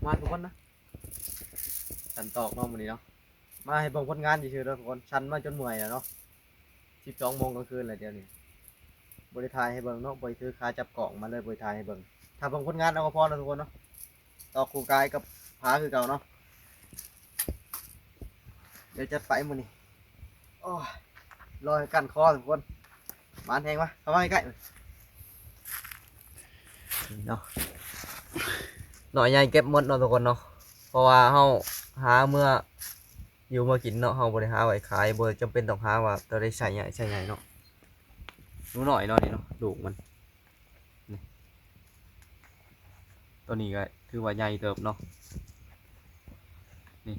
ມາທຸກຄົນນະ ສັນຕອກເນາະມື້ນີ້ເນາະ ມາໃຫ້ເບິ່ງຜົນງານຊື່ໆເດີທຸກຄົນ ສັນມາຈົນເມື່ອຍແລ້ວເນາະ ສິບສອງໂມງກາງຄືນແລ້ວດຽວນີ້ ບໍ່ໄດ້ຖ່າຍໃຫ້ເບິ່ງເນາະ ບໍ່ໄດ້ຖືຂາຈັບກ້ອງມາເລີຍ ບໍ່ໄດ້ຖ່າຍໃຫ້ເບິ່ງ ຖ້າເບິ່ງຜົນງານເອົາກໍພໍເນາະທຸກຄົນເນາະ ຕອກຄູ່ກາຍກັບຜາຄືເກົ່າເນາະ ດຽວຈັດໄປມື້ນີ້ ໂອ້ຍ ລໍໃຫ້ກັນຄໍທຸກຄົນ ໝານແຮງວະ ເຂົ້າມາໃກ້ໆ ເນາະ ນ້ອຍໃຫຍ່ເກັບໝົດເນາະທຸກຄົນເນາະ ເພາະວ່າເຮົາຫາເມືອຢູ່ເມືອກິນເນາະ ເຮົາບໍ່ໄດ້ຫາໄວ້ຂາຍ ບໍ່ຈຳເປັນຕ້ອງຫາວ່າໂຕໃດໄຊໃຫຍ່ ໄຊໃຫຍ່ເນາະ ໜູນ້ອຍເນາະ ນີ້ເນາະ ລູກມັນ ນີ້ ໂຕນີ້ກໍຖືວ່າໃຫຍ່ເຕີບເນາະ ນີ້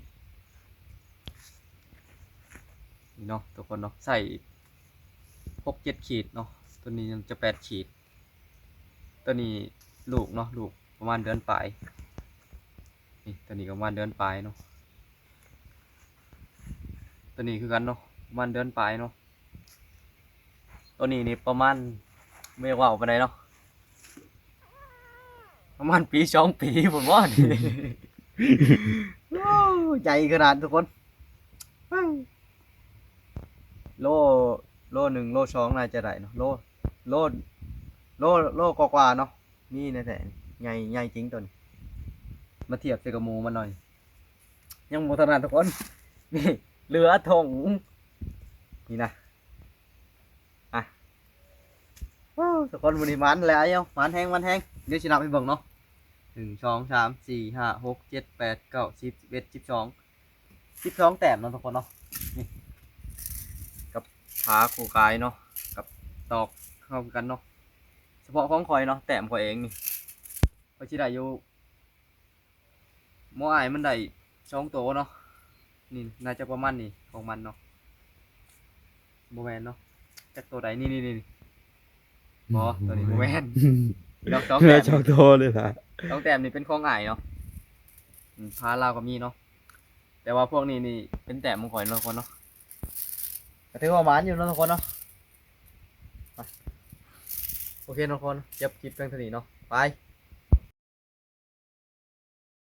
ນີ້ເນາະທຸກຄົນເນາະ ໄຊຫົກເຈັດຂີດເນາະ ໂຕນີ້ຈະແປດຂີດ ໂຕນີ້ລູກເນາະ ລູກປະມານເດືອນປາຍ ນີ້ ໂຕນີ້ກໍປະມານເດືອນປາຍເນາະ ໂຕນີ້ຄືກັນເນາະ ປະມານເດືອນປາຍເນາະ ໂຕນີ້ນີ້ປະມານ ບໍ່ຢາກເວົ້າປານໃດເນາະ ປະມານປີສອງປີພຸ້ນບໍ ໂອ້ ໃຫຍ່ຂະໜາດທຸກຄົນ ໂລ ໂລໜຶ່ງ ໂລສອງ ໜ້າຈະໄດ້ເນາະ ໂລ ໂລ ໂລ ໂລກວ່າໆເນາະ ມີແທ້ໆ ໃຫຍ່ ໃຫຍ່ຈິງໂຕນີ້ ມາທຽບໃສ່ກັບໝູມັນໜ່ອຍ ຍັງບໍ່ເທົ່ານັ້ນທຸກຄົນ ນີ້ ເຫຼືອຖົງ ນີ້ນະ ອ່ະ ໂອ້ ທຸກຄົນ ມື້ນີ້ໝານແລ້ວ ໝານແຮງ ໝານແຮງ ດຽວຊິນັບໃຫ້ເບິ່ງເນາະ ໜຶ່ງ ສອງ ສາມ ສີ່ ຫ້າ ຫົກ ເຈັດ ແປດ ເກົ້າ ສິບ ສິບເອັດ ສິບສອງ ສິບສອງແຕ້ມເນາະທຸກຄົນເນາະ ນີ້ ກັບຜາຄູ່ກາຍເນາະ ກັບຕອກເຮົາຄືກັນເນາະ ສະເພາະຂອງຂ້ອຍເນາະ ແຕ້ມຂ້ອຍເອງນີ້ ຂ້ອຍຊິໄດ້ຢູ່ ໝໍອ້າຍມັນໄດ້ສອງໂຕເນາະ ນີ້ໜ້າຈະປະມານນີ້ຂອງມັນເນາະ ບໍ່ແມ່ນເນາະ ຈັກໂຕໃດ ນີ້ໆໆ ບໍ່ ໂຕນີ້ບໍ່ແມ່ນ ດອກສອງແຕ້ມ ສອງໂຕເລີຍລະ ສອງແຕ້ມນີ້ເປັນຂອງອ້າຍເນາະ ອືມ ຜາລາວກໍມີເນາະ ແຕ່ວ່າພວກນີ້ນີ້ເປັນແຕ້ມຂອງຂ້ອຍເນາະທຸກຄົນເນາະ ກໍຖືວ່າໝານຢູ່ເນາະທຸກຄົນເນາະ ໄປ ໂອເຄເນາະທຸກຄົນ ຈົບຄລິບພຽງເທົ່ານີ້ເນາະ ໄປ.